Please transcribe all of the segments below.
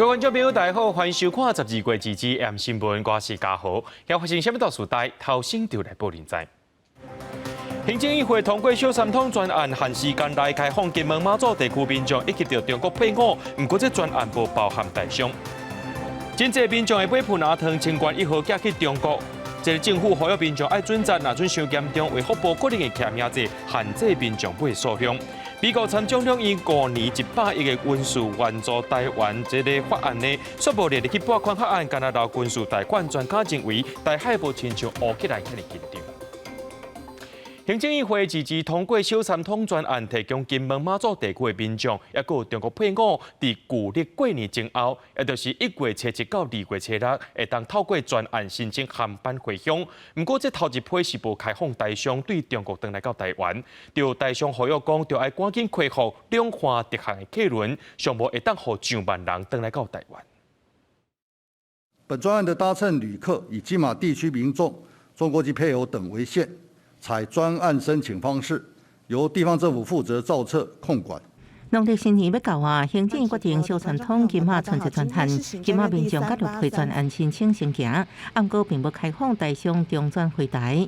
各位觀眾朋友，大家好，歡迎收看12月2日 M 新聞，我是嘉豪。要發生啥物大事代，頭先就來報您知。行政院會通過小三通專案，限時間內開放金門馬祖地區民眾以及著中國配偶，毋過這專案無包含台商。真濟民眾會買普拿疼清冠一號寄去中國，這个政府呼籲民眾愛準則，若準傷嚴重，衛福部可能會簽名制限制民眾買數量。美國參眾兩院5年100億的軍事援助台灣這个法案呢，煞無列入去撥款法案，干焦留軍事貸款專家認為，台海無親像烏克蘭遐爾緊張。行政院會支持通過小三通專案，提供金門馬祖地區的民眾，抑閣有中國配偶，佇舊曆過年前後，也就是1月初7到2月初6，會當透過專案申請航班回鄉。毋過，這頭一批是無開放台商對中國轉來到台灣，著台商呼籲講，著愛趕緊恢復兩岸直航的客輪，上無會當予上萬人轉來到台灣。本專案的搭乘旅客以金馬地區民眾、中國籍配偶等為限。採專案申請方式，由地方政府負責造冊控管。農曆新年欲到啊，行政院決定小三通金馬春節專案，金馬民眾加入批專案申請先行，毋過並無開放台商中轉回台。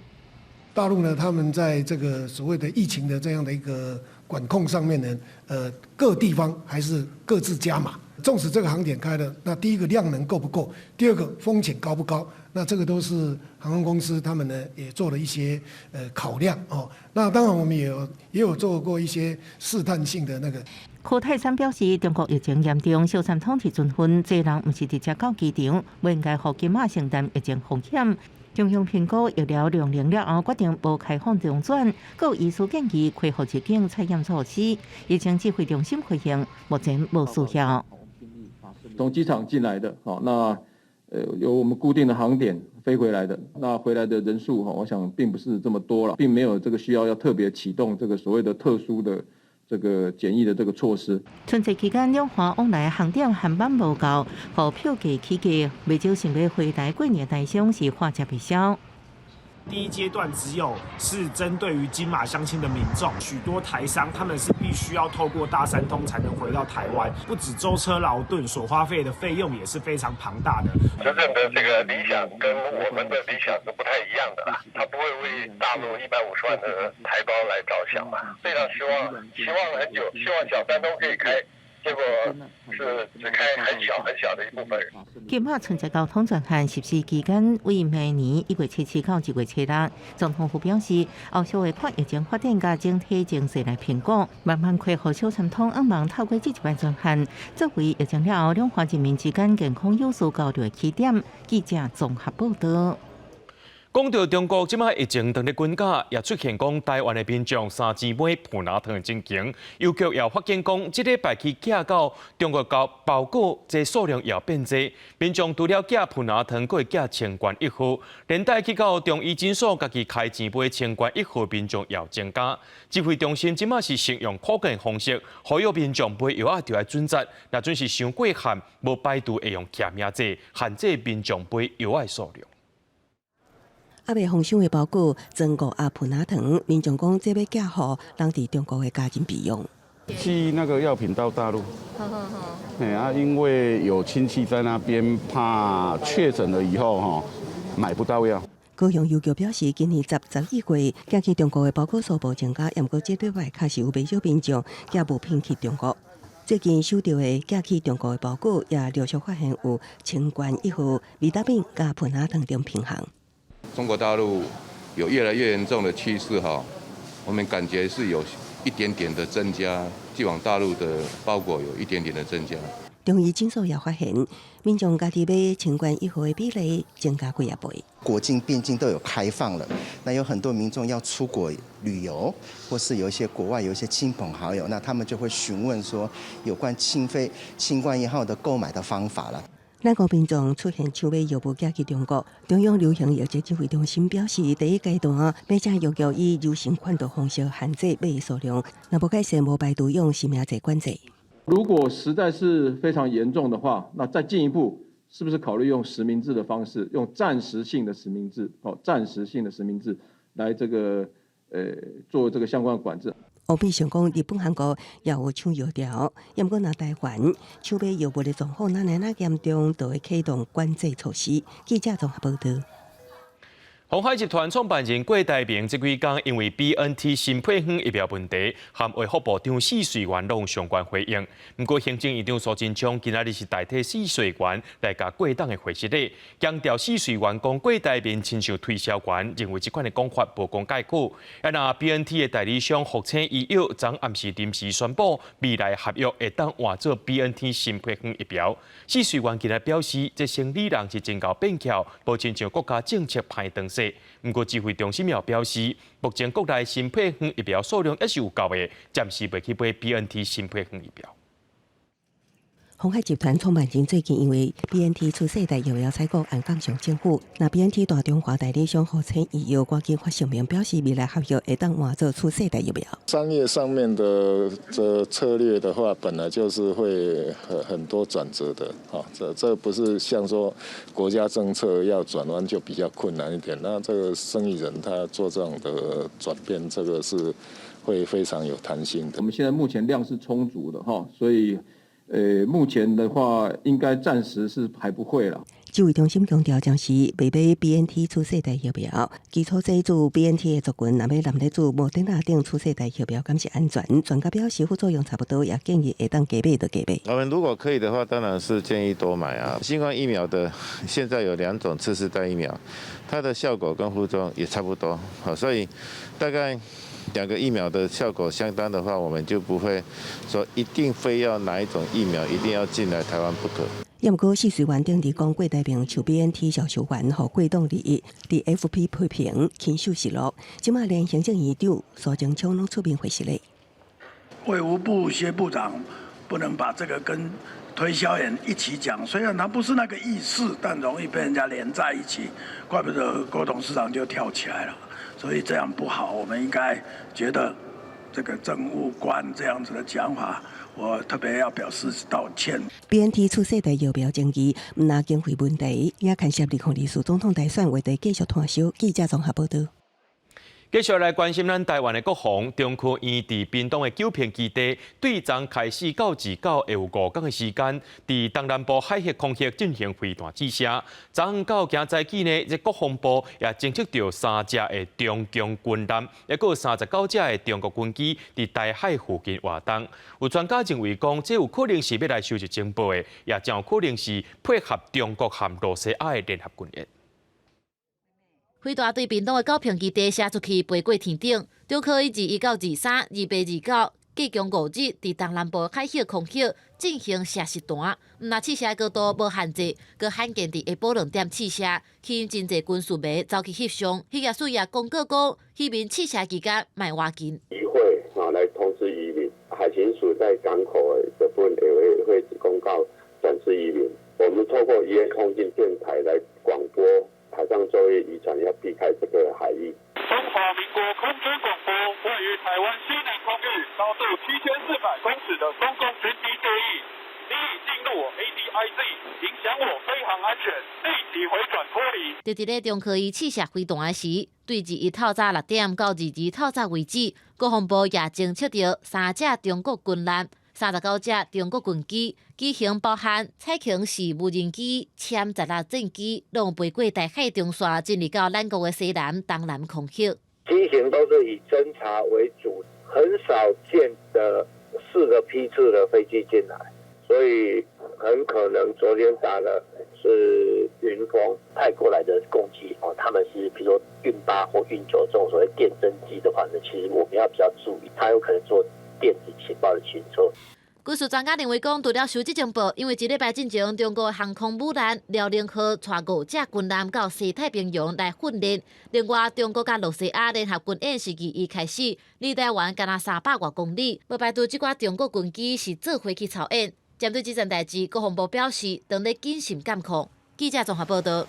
大陸呢，他們在這個所謂的疫情的這樣的一個管控上面呢，各地方還是各自加碼。縱使這個航點開了，那第一個量能夠不夠？第二個風險高不高？那這個都是航空公司他們呢也做了一些考量哦。那當然我們也有做過一些試探性的那個。柯泰山表示，中國疫情嚴重，小三通是準分，濟人毋是直接到機場，無應該予金馬承擔疫情風險。中央評估疫苗量能了後，決定無開放中轉，閣有醫師建議恢復入境採檢措施。疫情指揮中心回應，目前無需要。從機場進來的，好，那有我們固定的航點飛回來的，那回來的人數哈，我想並不是這麼多了，並沒有這個需要要特別啟動這個所謂的特殊的這個檢疫的這個措施。春節期間，兩岸往來航點航班無夠，予票價起價，袂少想欲回台過年台商是喝食袂消。第一階段只有是針對於金馬鄉親的民眾，許多台商他們是必須要透過大三通才能回到台灣，不止舟車勞頓，所花費的費用也是非常龐大的。執政的這個理想跟我們的理想是不太一樣的啦，他不會為大陸150萬的台胞來着想嘛，非常希望，希望了很久，希望小三通可以開。結果是只開很小很小的一部分。金馬春節交通專案實施期間為明年1月初7到2月初6。總統府表示，後續會看疫情發展佮整體情勢來評估，慢慢恢復小三通，向望透過這一擺專案，作為疫情了後兩岸人民之間健康有序交流的起點。記者綜合報道。講到中國這擺疫情當咧滾絞，也出現講台灣的民眾三錢買普拿疼的情形。郵局也發現講，這禮拜起寄到中國到包裹這數量也變濟。民眾除了寄普拿疼，閣會寄清冠一號，連帶去到中醫診所家己開錢買清冠一號，民眾也增加。指揮中心這擺是先用苦見方式，呼籲民眾買藥仔就愛準則，若準是傷過限，無排除會用簽名制限制民眾買藥仔數量。猶未封箱的包裹，裝五盒普拿疼，民眾講這欲寄予人佇中國的家人備用。寄那個藥品到大陸，哎啊，因為有親戚在那邊，怕確診了以後哈買不到藥。高雄郵局表示，今年10、11月寄去中國的包裹數目增加，毋過這禮拜確實有袂少民眾寄物品去中國。最近收到的寄去中國的包裹，也陸續發現有清冠一號、維他命佮普拿疼等品項。中國大陸有越來越嚴重的趨勢哈，我們感覺是有一點點的增加，寄往大陸的包裹有一點點的增加。中醫診所也發現，民眾家己買清冠一號的比例增加幾仔倍。國境邊境都有開放了，那有很多民眾要出國旅遊，或是有一些國外有一些親朋好友，那他們就會詢問說有關清飛清冠一號的購買的方法了。咱國民眾出現搶買藥物寄去中國，中央流行疫情指揮中心表示，第一階段買家藥局以柔性管道方式限制買數量，若無改善，無排除用實名制管制。如果實在是非常嚴重的話，那再進一步，是不是考慮用實名制的方式，用暫時性的實名制，哦，暫時性的實名制來這個做這個相關的管制。王必勝講，日本、韓國也有搶藥潮，毋過若台灣搶買藥物的狀況，若來嚴重，就會啟動管制措施。記者綜合報道。鴻海集團創辦人郭台銘這幾工因為 BNT 新配方疫苗問題，和衛福部長許瑞元攏相關回應。毋過行政院長蘇貞昌今仔日是代替許瑞元來共郭董的回釋禮，強調許瑞元講郭台銘親像推銷員，認為這款的講法無講蓋好。啊，若 BNT 的代理商復星醫藥昨暗時臨時宣布，未來合約會當換做 BNT 新配方疫苗。許瑞元今日表示，這生理人是真𠢕變巧，無親像國家政策歹當勢。毋過指揮中心也表示，目前國內新配方疫苗數量猶是有夠的，暫時袂去買 BNT 新配方疫苗。鴻海集團創辦人最近因為 BNT 次世代疫苗採購案槓上政府，那 BNT 大中華代理商復星醫藥趕緊發聲明表示，未來合約會當換做次世代疫苗。商業上面的這策略的話，本來就是會很多轉折的，哈，這不是像說國家政策要轉彎就比較困難一點。那這個生意人他做這種的轉變，這個是會非常有彈性的。我們現在目前量是充足的，哈，所以。目前的話，應該暫時是還不會啦。指揮中心強調，暫時袂買 BNT 次世代疫苗，基礎劑注 BNT 的族群，若欲濫咧注莫德納等次世代疫苗，敢是安全？專家表示副作用差不多，也建議會當加買就加買。我們如果可以的話，當然是建議多買啊。新冠疫苗的現在有兩種次世代疫苗，它的效果跟副作用也差不多，好，所以大概兩個疫苗的效果相當的話，我們就不會說一定非要哪一種疫苗一定要進來台灣不可。毋過，許瑞元頂日講郭台銘像 BNT 銷售員，予郭董利益，佇 FB 批評輕受失落。這馬連行政院長蘇貞昌攏出面回釋咧。衛福部薛部長不能把這個跟推銷員一起講，雖然他不是那個意思，但容易被人家連在一起，怪不得郭董事長就跳起來了。所以這樣不好，我們應該覺得這個政務官這樣子的講法，我特別要表示道歉。 BNT 次世代疫苗爭議，毋但經費問題，也牽涉2024總統大選話題繼續湠燒。記者綜合報道。繼續來關心咱台灣的國防，中科院佇屏東的九坪基地，對昨開始到29會有5工的時間，佇東南部海域空域進行飛彈試射。昨昏到今早起呢，這國防部也偵測著三隻的中共軍艦，抑閣有39隻的中國軍機佇台海附近活動。有專家認為講，這有可能是欲來收集情報的，也真有可能是配合中國和露西亞的聯合軍演。飛彈對屏東的九坪基地射出去，飛過天頂。中科院21到23、28、29，計共5日，佇東南部海域空域進行射實彈。毋但試射高度無限制，閣罕見佇下晡2點試射，吸引真濟軍事迷走去翕相。漁業署也公告講，漁民試射期間莫倚近。漁會啊，來通知漁民，海巡署在港口的部分也會公告轉知漁民。我們透過漁業通訊電台來廣播。海上作業漁船要避開這個海域。中華民國空軍廣播，位於台灣西南空域，高度7400公尺的中共軍機注意，你已進入我 ADIZ，影響我飛航安全，立即回轉脫離。就佇咧中科院試射飛彈時，對21透早6點到22透早為止，國防部也偵測著三隻中國軍艦、39隻中國軍機，機型包含彩虹式無人機、殲16戰機，攏飛過台海中線，進入到咱國的西南、東南空域。機型都是以偵察為主，很少見的四個批次的飛機進來，所以很可能昨天打的是雲峰派過來的攻擊哦，他們是比如說運8或運9這種所謂電偵機的話呢，其實我們要比較注意，它有可能做電子情報的偵測。軍事專家認為講，除了收集情報，因為一禮拜進前，中國航空母艦遼寧號帶五隻軍艦到西太平洋來訓練。另外，中國佮露西亞聯合軍演是21開始，離台灣干焦300外公里，無排除這寡中國軍機是做伙去操演。針對這件代誌，國防部表示，當咧謹慎監控。記者綜合報道。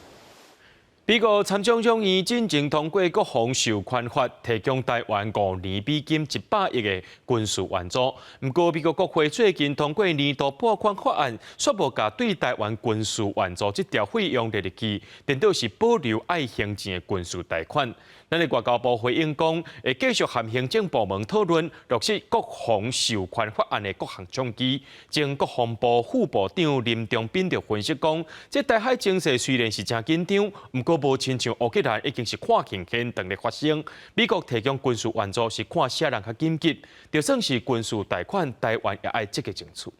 美國參眾兩院進前通過國防授權法，提供台灣5年美金100億的軍事援助。毋過美國國會最近通過年度撥款法案，卻無共對台灣軍事援助這條費用列入去，顛倒是保留愛還錢的軍事貸款。咱的外交部回應講，會繼續和行政部門討論落實國防授權法案的各項倡議。前國防部副部長林中斌就分析講，這台海情勢雖然是誠緊張，毋過無親像烏克蘭已經是看見現場咧發生。美國提供軍事援助是看啥人較緊急，就算是軍事貸款，台灣也愛積極爭取。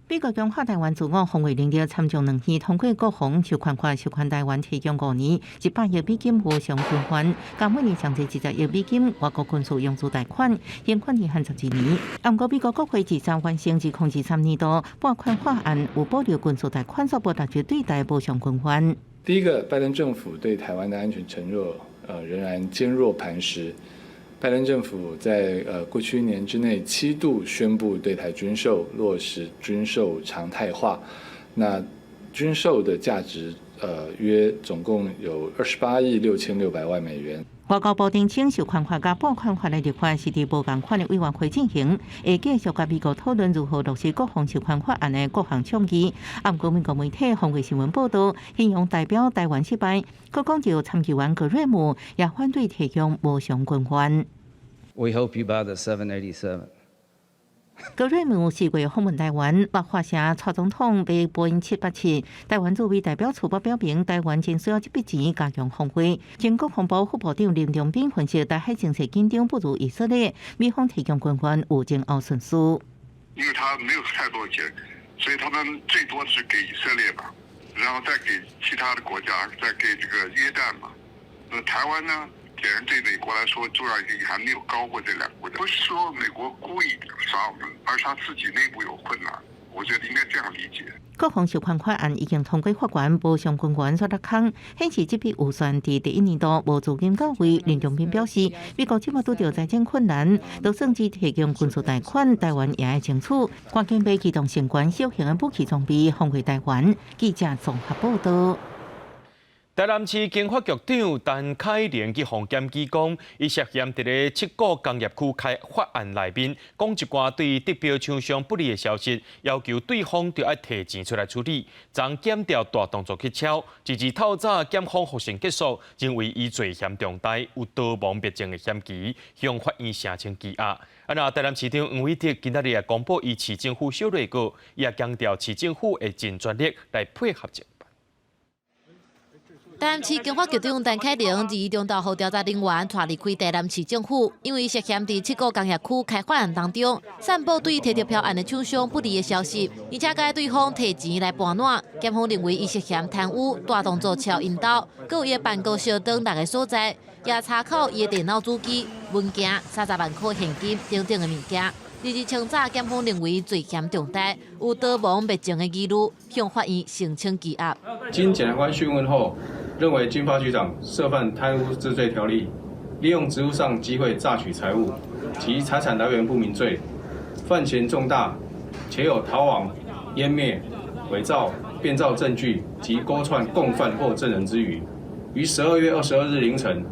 美國強化台灣自我防衛能力，參眾兩院通過國防授權法，授權台灣提供5年100億美金無償軍援，共每年上濟20億美金外國軍事融資貸款，還款期限12年。毋過美國國會二三完成2023年度撥款法案，有保留軍事貸款，卻無納入對台無償軍援。第一個，拜登政府對台灣的安全承諾，仍然堅若磐石。拜登政府在過去一年之內7度宣布對台軍售，落實軍售常態化。那軍售的價值，約總共有28億6600萬美元。外交部澄清，授權法佮撥款法的立法是佇無仝款的委員會進行，會繼續佮美國討論如何落實國防授權法案的各項倡議。毋過美國媒體環衛新聞報道，形容代表台灣失敗，閣講著參議員格瑞姆也反對提供無償軍援。 We hope you buy the 787. 格瑞姆4月訪問台灣，捌發聲蔡總統買波音787。台灣駐美代表處表明，台灣真需要這筆錢加強防衛。前國防部副部長林中斌分析，台海情勢緊張不如以色列，美方提供軍援有前後順序。因為他沒有太多錢，所以他們最多是給以色列嘛，然後再給其他的國家，再給這個約旦嘛。那台灣呢？顯然對美國來說重要性還沒有高過這兩個國家。不是說美國故意耍我們，而是他自己內部有困難。我覺得應該這樣理解。國防授權法案已經通過法院，無償軍援煞落空，顯示這筆預算佇第一年度無資金到位。林中斌表示，美國這馬拄著財政困難，就算只提供軍事貸款，台灣也愛爭取，趕緊買機動性懸小型的武器裝備，防衛台灣。記者綜合報道。台南市經發局長陳凱琳去予檢舉講，伊涉嫌佇咧七股工業區開發案內面講一寡對得標廠商不利的消息，要求對方著愛提錢出來處理。昨檢調大動作去抄，直至透早檢方複審結束，認為伊罪嫌重大，有逃亡滅證的嫌疑，向法院聲請羈押。啊，那台南市長黃偉哲今仔日也公布伊市政府小內閣，伊也強調市政府會盡全力來配合偵辦。台南市經發局長陳凱琳2日中晝予調查人員帶離開台南市政府，因為涉嫌佇七股工業區開發案當中，散布對提得標案的廠商不利的消息，而且共對方提錢來盤撋。檢方認為伊涉嫌貪污、大動作撬𪜶兜，閣有伊的辦公室等6個所在，也查扣伊的電腦主機、文件、30萬塊現金等等的物件。2日清早，檢方認為罪嫌重大，有逃亡滅證的疑慮，向法院申請羈押。經檢察官訊問後，認為經發局長涉犯貪污治罪條例，利用職務上機會詐取財物及財產來源不明罪，犯嫌重大，且有逃亡、湮滅、偽造、變造證據及勾串共犯或證人之虞，於12月22日凌晨，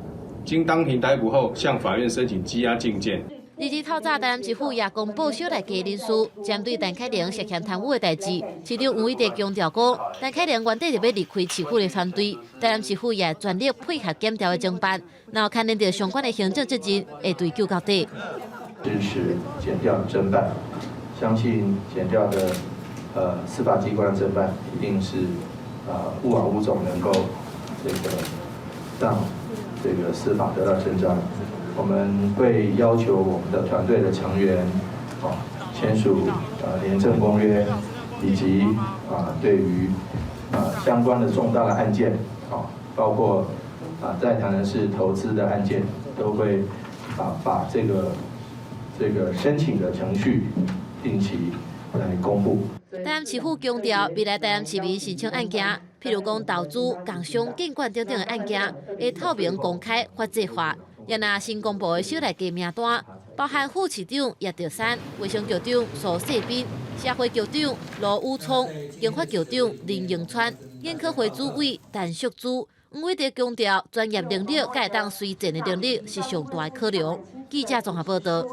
經當庭逮捕後，向法院申請羈押禁見。2日透早，台南市府也公布小內閣人事，針對陳凱琳涉嫌貪污的代誌，市長黃偉哲強調講，陳凱琳原底就欲離開市府的團隊，台南市府也全力配合檢調的偵辦，若有牽連著相關的行政責任，會追究到底。支持檢調偵辦，相信檢調的司法機關偵辦一定是勿枉吳總能夠這個讓這個司法得到伸張。我們會要求我們的團隊的成員，簽署廉政公約，以及對於相關的重大的案件，包括在台南市投資的案件，都會把這個申請的程序定期來公布。台南市府強調，未來台南市民申請案件，譬如講投資、工商、建管等等的案件，會透明公開、法制化。也若新公布的小內閣名單，包含副市長葉德山、衛生局長蘇世斌、社會局長盧宇聰、經發局長林榮川、研考會主委陳淑珠。黃偉哲強調，專業能力佮會當隨戰的能力是上大的考量。記者綜合報道。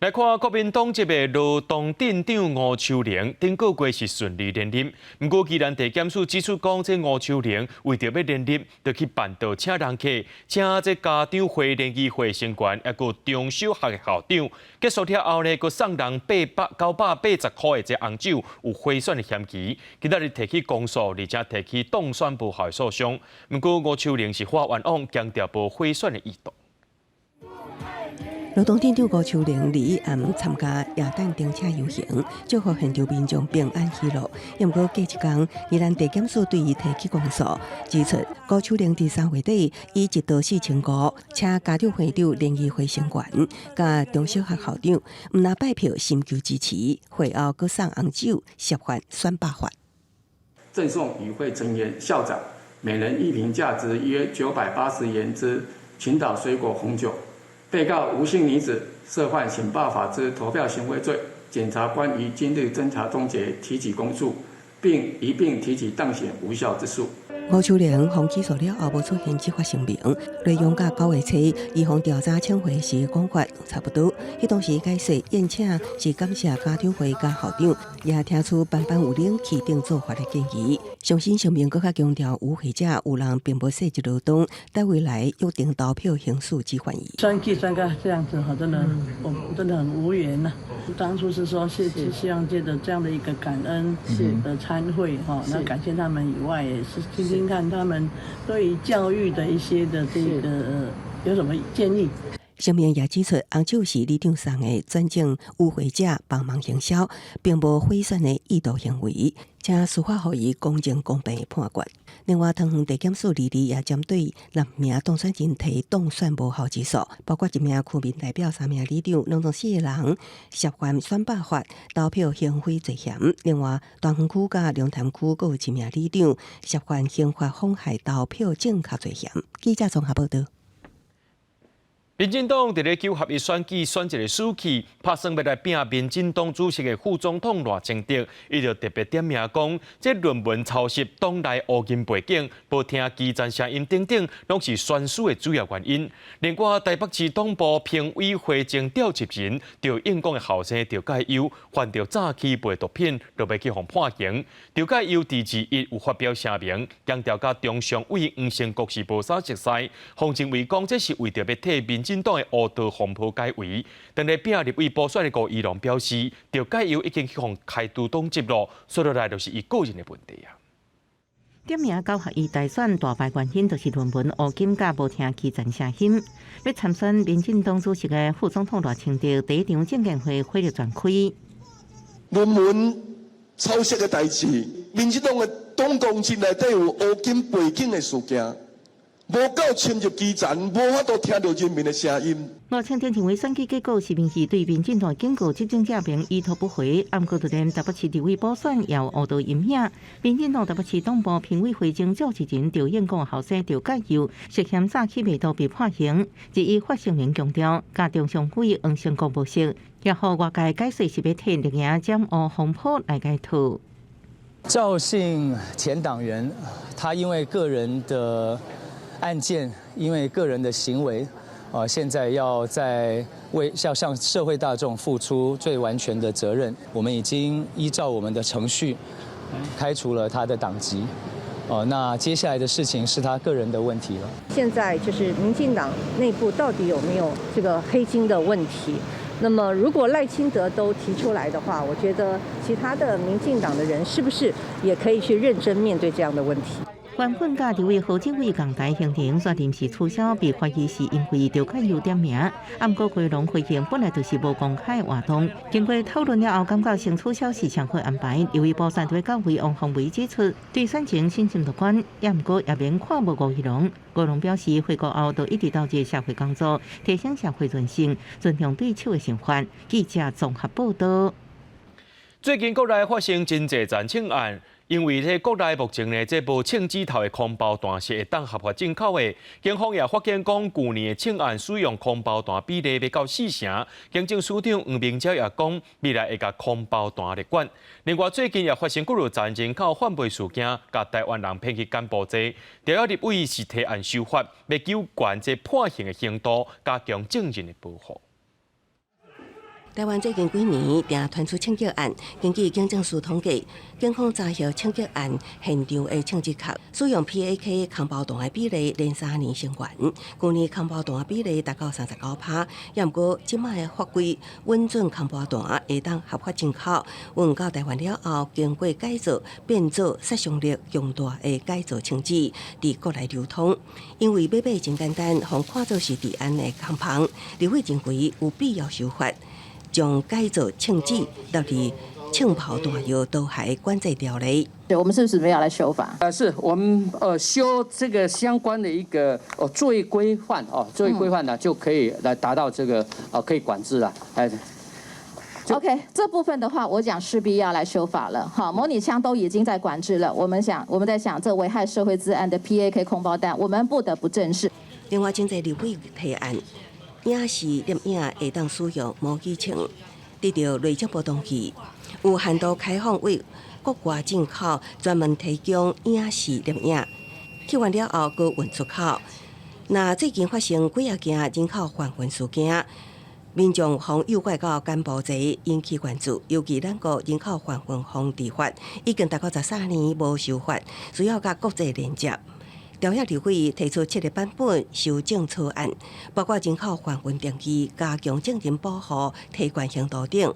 來看國民黨籍的羅東鎮長吳秋玲，頂個月是順利連任。毋過，宜蘭地檢署指出講，這吳秋玲為著欲連任，就去辦桌請人客，請這家長會聯誼會成員，抑閣中小學的校長。結束了後呢，閣送人800、980塊的這紅酒，有賄選的嫌疑。今仔日提起公訴，而且提起當選無效的訴訟。毋過，吳秋玲是喊冤枉，強調無賄選的意圖。羅東鎮長吳秋玲禮暗參加耶誕燈車遊行，祝福現場民眾平安喜樂。毋過隔一工，宜蘭地檢署對伊提起公訴，指出吳秋玲佇3月底以1兆4000塊，請家長會長聯誼會成員、佮中小學校長，毋但拜票尋求支持，會後閣送紅酒，涉犯選罷法。贈送與會成員、校長每人一瓶價值約980元之群島水果紅酒。被告吳姓女子涉犯選罷法之投票行賄罪，檢察官於今日偵查終結，提起公訴，並一併提起當選無效之訴。吳秋玲予起訴了後無出現執法聲明，內容佮9月初伊予調查請回時講法差不多。彼當時解釋宴請是感謝家長會佮校長，也聽取班班有冷氣等做法的建議。上新聲明閣較強調，與會者有人並無涉及羅東，對未來約定投票行使之權益。選舉選到這樣子，真的，我真的很無言吶。當初是說是希望借著這樣的一個感恩的餐會，哈，那感謝他們以外，也是聽聽看他們對於教育的一些的這個有什麼建議。聲明也指出，紅酒是里長送的，轉贈與會者幫忙行銷，並無賄選的意圖行為，請司法予伊公正公平的判決。另外，桃園地檢署二日也針對六名當選人提當選無效之訴，包括一名區民代表、三名里長，攏總四個人涉犯選罷法、投票行賄罪嫌。另外，大園區佮龍潭區閣有一名里長涉犯刑法妨害投票正確罪嫌。記者綜合報道。民進黨佇咧九合一選舉選一个死去，拍算欲來拚民進黨主席的副總統賴清德，伊就特別點名講，這論文抄襲、黨內烏金背景、無聽基層聲音等等，攏是選輸的主要原因。另外，台北市黨部評委會前召集人趙應光的後生趙介佑，犯著詐欺賣毒品，就欲去予判刑。趙介佑佇21有發表聲明，強調佮中常委黃勝國是無啥熟似，方認為講這是為著欲替民進黨的烏道風波解圍。當咧拚立委補選的吳怡農表示，趙介佑已經去予開除黨籍囉，煞落來就是伊個人的問題啊。點名九合一大選大敗原因，就是論文烏金佮無聽基層聲音。欲參選民進黨主席的副總統賴清德，第一場政見會火力全開。論文抄襲的代誌，民進黨的黨公職內底有烏金背景的事件。無夠深入基層，無法度聽著人民的聲音。賴清德認為選舉結果是民意對民進黨警告執政者面意圖不軌，毋過就連台北市立委補選也有烏道陰影。民進黨台北市黨部評委會前召集人趙應光後生趙介佑涉嫌詐欺賣毒被判刑，伊發聲明強調，佮中常委黃勝國無熟，也予外界解說是欲替綠營掩烏風波來解套。趙姓前黨員，他因為個人的案件，因為個人的行為，啊，現在要在為要向社會大眾付出最完全的責任。我們已經依照我們的程序開除了他的黨籍，哦，那接下來的事情是他個人的問題了。現在就是民進黨內部到底有沒有這個黑金的問題？那麼如果賴清德都提出來的話，我覺得其他的民進黨的人是不是也可以去認真面對這樣的問題？原本佮立委侯志偉仝台行程，煞臨時取消，被懷疑是因為趙介佑點名。啊，毋過基隆會議本來就是無公開活動，經過討論了後，感覺先取消是上好安排。立委補選對到位，王鴻薇指出，對選情信心樂觀，也毋過也免看無吳怡農。吳怡農表示，回國後就一直投入社會工作，提升社會韌性，尊重對手的想法。記者綜合報道。最近國內發生真濟詐騙案。因為這國內目前呢，這無槍支頭的空包彈是會當合法進口的。警方也發現講，舊年的槍案使用空包彈比例欲到四成。警政署長黃明昭也講，未來會共空包彈列管。另外，最近也發生幾落人人口販賣事件，共台灣人騙去柬埔寨。朝野立委是提案修法，欲糾懸這判刑的刑度，加強證人的保護。台灣最近幾年定傳出槍擊案，根據警政署統計，警方查獲槍擊案現場的槍支殼使用 PAK 空包彈的比例連3年升懸，舊年空包彈比例達到39%，也毋過這擺的法規允准空包彈會當合法進口，運到台灣了後，經過改造變做殺傷力強大的改造槍支，佇國內流通。因為買賣真簡單，予看做是治安的空縫，立委認為有必要修法。將改造槍支納入槍炮彈藥刀械管制條例。對，我們是不是準備要來修法？是我們修這個相關的一個作業規範哦，作業規範呢就可以來達到這個可以管制了。哎，OK，這部分的話，我講勢必要來修法了。好，模擬槍都已經在管制了，我們想，我們在想，這危害社會治安的 PAK 空包彈，我們不得不正視。另外，真濟立委提案。影視攝影會當使用模擬槍，得到內政部同意，有限度開放為國外進口，專門提供影視攝影，去完了後閣運出口。那最近發生幾仔件人口販運事件，民眾予誘拐到柬埔寨引起關注，尤其咱國人口販運防治法已經達到13年無修法，需要佮國際連接。朝野立委提出七個版本修正草案，包括人口販運定義、加強證人保護、提懸刑度等。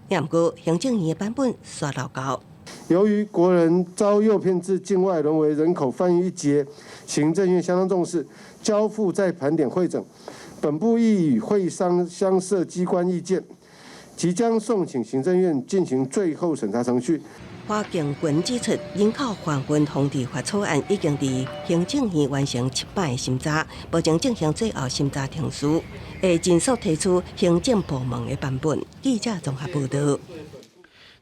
也毋過行政院的版本煞漏勾。由於國人遭誘騙至境外，淪為人口販運一劫，行政院相當重視，交付再盤點彙整。本部亦與會商相涉機關意見，即將送請行政院進行最後審查程序。華敬群指出，人口販運防治法草案已經佇行政院完成七擺審查，目前進行最後審查程序，會盡速提出行政部門的版本。記者綜合報道。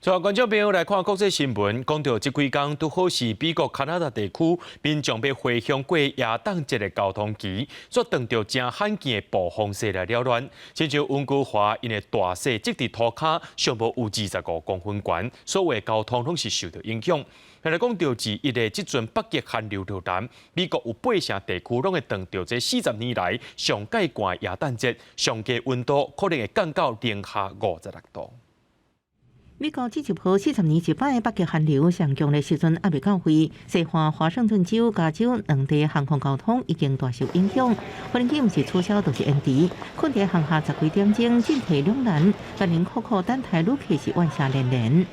最後，觀眾朋友來看國際新聞，講到這幾工拄好是美國加拿大地區民眾欲回鄉過耶誕節的交通期，煞碰著誠罕見的暴風雪來擾亂。親像溫哥華𪜶的大雪積佇塗跤，上無有25公分懸，所有的交通攏是受著影響。來講到自一的這陣北極寒流落來，美國有八成地區攏會碰著這40年來上蓋寒的耶誕節，上低溫度可能會降到零下56度。美國這一波40年一擺北極寒流上強的時陣猶未到位，西岸華盛頓州、加州兩地航空交通已經大受影響，飛機毋是取消，就是延遲。睏佇航廈十幾點鐘進退兩難，共人苦苦等待旅客是怨聲連連。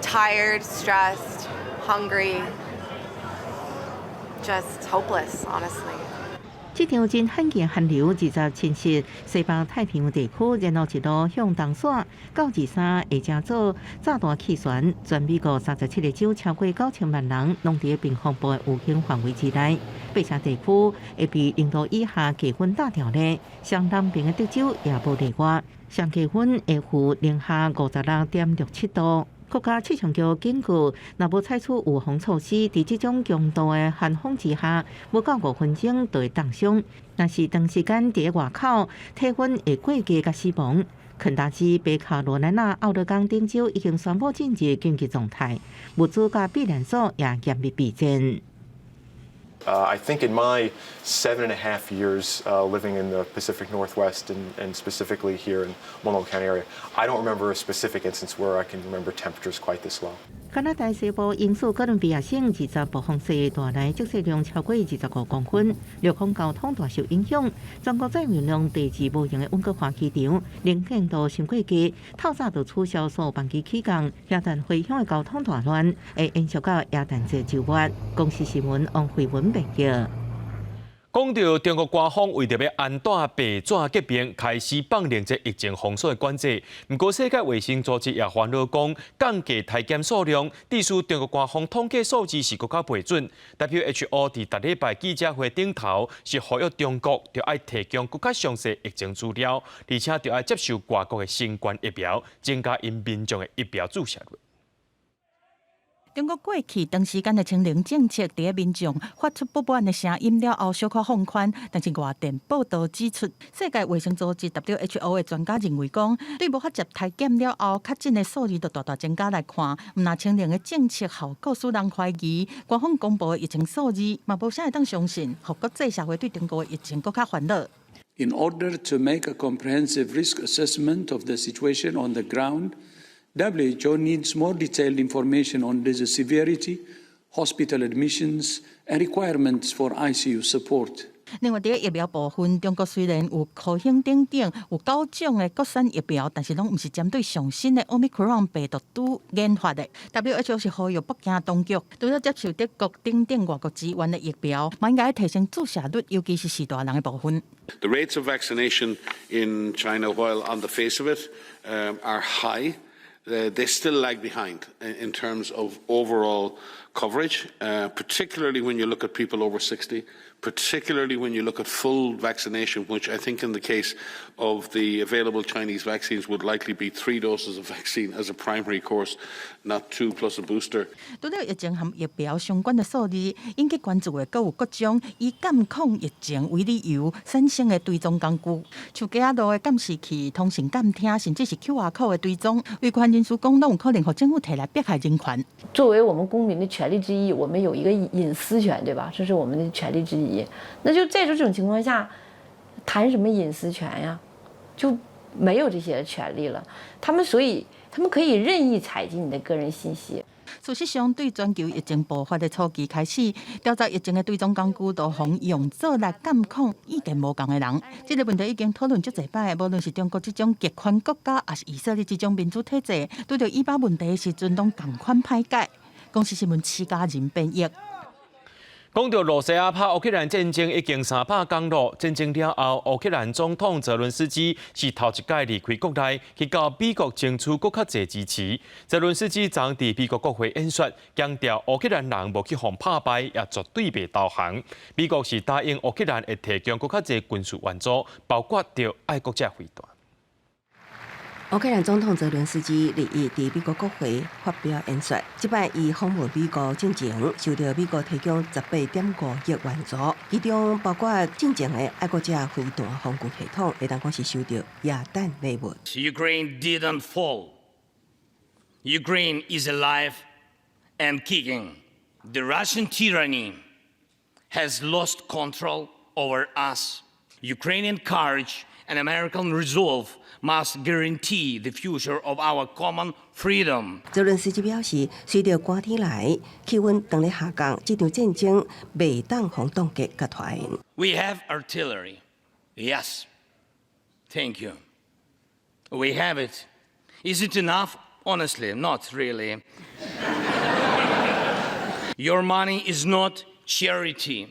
Tired, stressed, hungry, just hopeless, honestly. 這場真罕見寒流，二十侵襲西北太平洋地區，然後一路向東徙，到23下正早炸彈氣旋，全美國37個州超過9000萬人，攏佇冰風暴的預警範圍之內。八成地區會被0度以下低溫打掉咧，上南邊的德州也無例外，上低溫會負零下56.67度。國家氣象局警告，若無採取預防措施，佇這種強度的寒風之下，無夠5分鐘就會凍傷。若是長時間佇外口，體溫會過低佮死亡。肯塔基、北卡羅來納、奧勒岡等州已經宣布進入緊急狀態，物資佮避難所也嚴密備戰。 I think in my 7.5 years living in the Pacific Northwest and specifically here in Multnomah County area, I don't remember a specific instance where I can remember temperatures quite this low. 加拿大西部英屬哥倫比亞省20暴風雪帶來積雪量超過25公分，陸空交通大受影響。全國載運量第二無閒的溫哥華機場，能見度傷過低，透早就取消所有班機起降，耶誕回鄉的交通大亂，會延續到耶誕節週末。公視新聞王慧文編譯。講到中國官方為著欲安斷白紙革命，開始放寬這疫情封鎖的管制。毋過世界衛生組織也煩惱講，降低篩檢數量，致使中國官方統計數字是閣較袂準。WHO 佇逐禮拜記者會頂頭是呼籲中國著愛提供閣較詳細疫情資料，而且著愛接受外國的新冠疫苗，增加𪜶民眾的疫苗注射率。中國過去長時間的清零政策，佇咧民眾發出不滿的聲音了後，小可放寬。但是外電報道指出，世界衛生組織 WHO 的專家認為講，對無法接篩檢了後確診的數字就大大增加來看，毋但清零的政策效果使人懷疑，官方公布的疫情數字嘛無啥會當相信，予國際社會對中國的疫情閣較煩惱。 In order to make a comprehensive risk assessment of the situation on the ground, WHO needs more detailed information on disease severity, hospital admissions, and requirements for ICU support. 另外，佇咧疫苗部分，中國雖然有科興等等有九種的國產疫苗，但是攏毋是針對上新的奧密克戎病毒株研發的。WHO 是呼籲北京當局，除了接受德國等等外國支援的疫苗，嘛應該提升注射率，尤其是序大人的部分。 The rates of vaccination in China, while on the face of it, are high, they still lag behind in terms of overall coverage, particularly when you look at people over 60, particularly when you look at full vaccination, which I think in the case of the available Chinese vaccines would likely be three doses of vaccine as a primary course, not two plus a booster. 除了疫情和疫苗相關的數字，引起關注的，閣有各種以監控疫情為理由產生的追蹤工具，像街仔路的監視器、通訊監聽，甚至是 QR code 的追蹤，維權人士講，攏有可能予政府提來迫害人權。作為我們公民的權利之一，我們有一個隱私權，對吧？這是我們的權利之一。那就在這種情況下，談什麼隱私權呀？就沒有這些權利了。他們所以，他們可以任意採集你的個人信息。事實上，對全球疫情爆發的初期開始，調查疫情的追蹤工具都予用做來監控意見無仝的人。這個問題已經討論足濟擺，無論是中國這種極權國家，抑是以色列這種民主體制，拄著以巴問題的時陣，攏仝款歹解。公視新聞徐家仁編譯。講到羅西亞拍烏克蘭戰爭已經300工咯，戰爭了後，烏克蘭總統澤倫斯基是頭一擺離開國內，去到美國爭取閣較濟支持。澤倫斯基昨佇美國國會演說，強調烏克蘭人無去予拍敗，也絕對袂投降。美國是答應烏克蘭會提供閣較濟軍事援助，包括著愛國者飛彈。烏克蘭總統澤倫斯基禮一佇美國國會發表演說，這擺伊訪問美國進前，受到美國提供18.5億援助，其中包括進前的愛國者飛彈防禦系統，會當講是收著耶誕禮物。 Ukraine didn't fall. Ukraine is alive and kicking. The Russian tyranny has lost control over us. Ukrainian courage and American resolve must guarantee the future of our common freedom. 澤倫斯基表示，隨著寒天來，氣溫當咧下降，這場戰爭袂當予凍結佮拖延。 We have artillery. Yes. Thank you. We have it. Is it enough? Honestly, not really. Your money is not charity.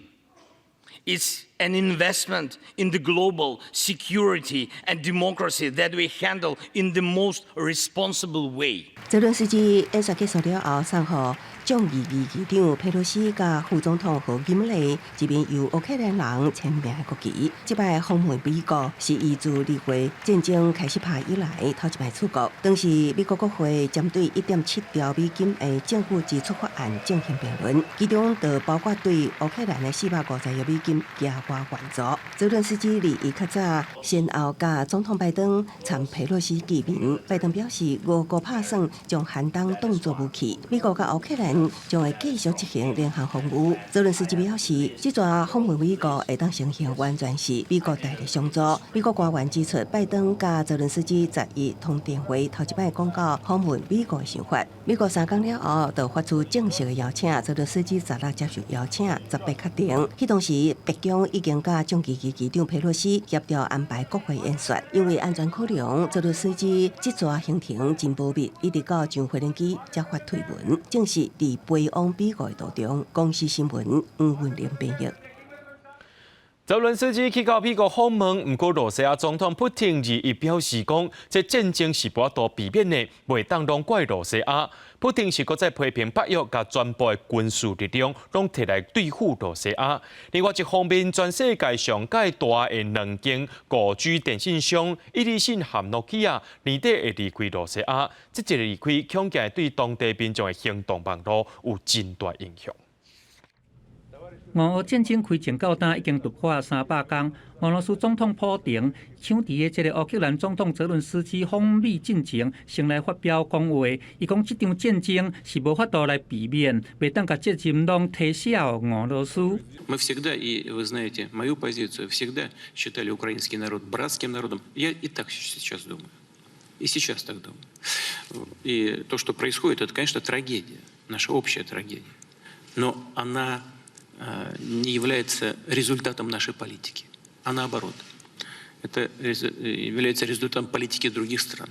It's an investment in the global security and democracy that we handle in the most responsible way. 澤倫斯基演說結束了後，送予眾議院議長佩洛西佮副總統賀錦麗一面由烏克蘭人簽名的國旗。這擺訪問美國是伊自二月戰爭開始拍以來頭一擺出國。當時美國國會針對1.7兆美金的政府支出法案進行辯論，其中就包括對烏克蘭的450億美金額外援助。澤倫斯基禮一較早先後佮總統拜登參佩洛西見面，拜登表示俄國拍算將寒冬當作武器，美國佮烏克蘭將會繼續執行聯合防禦。澤倫斯基表示，這逝訪問美國會當成行完全是美國大力相助。美國官員指出，拜登佮澤倫斯基11通電話，頭一擺講到訪問美國的想法。美國3工了後，就發出正式的邀請，澤倫斯基16接受邀請，18確定。彼當時，白宮已經佮眾議院議長佩洛西協調安排國會演說，因為安全考量，澤倫斯基這逝行程真保密，一直到上飛機才發推文，證實佇飛往美國的途中。公視新聞黃文玲編譯。澤倫斯基去到美國訪問，毋過羅西亞總統普廷二一表示講，這戰爭是無法度避免的，袂當攏怪羅西亞。普廷是閣再批評北約共全部的軍事力量攏提來對付羅西亞。另外一方面，全世界上蓋大的兩間5G 電信商愛立信和諾基亞年底會離開羅西亞，這一個離開恐驚對當地民眾的行動網路有真大影響。俄烏戰爭開戰到今已經突破300工。俄羅斯總統普廷搶佇个這个烏克蘭總統澤倫斯基訪美進前，先來發表講話。伊講這場戰爭是無法度來避免，袂當共責任攏推卸予俄羅斯。 Мы всегда, и вы знаете мою позицию, всегда считали украинский народ братским народом. Я и так сейчас думаю. И сейчас так думаю. И то, что происходит, это, конечно, трагедия, наша общая трагедия. Но она не является результатом нашей политики, а наоборот. Это является результатом политики других стран,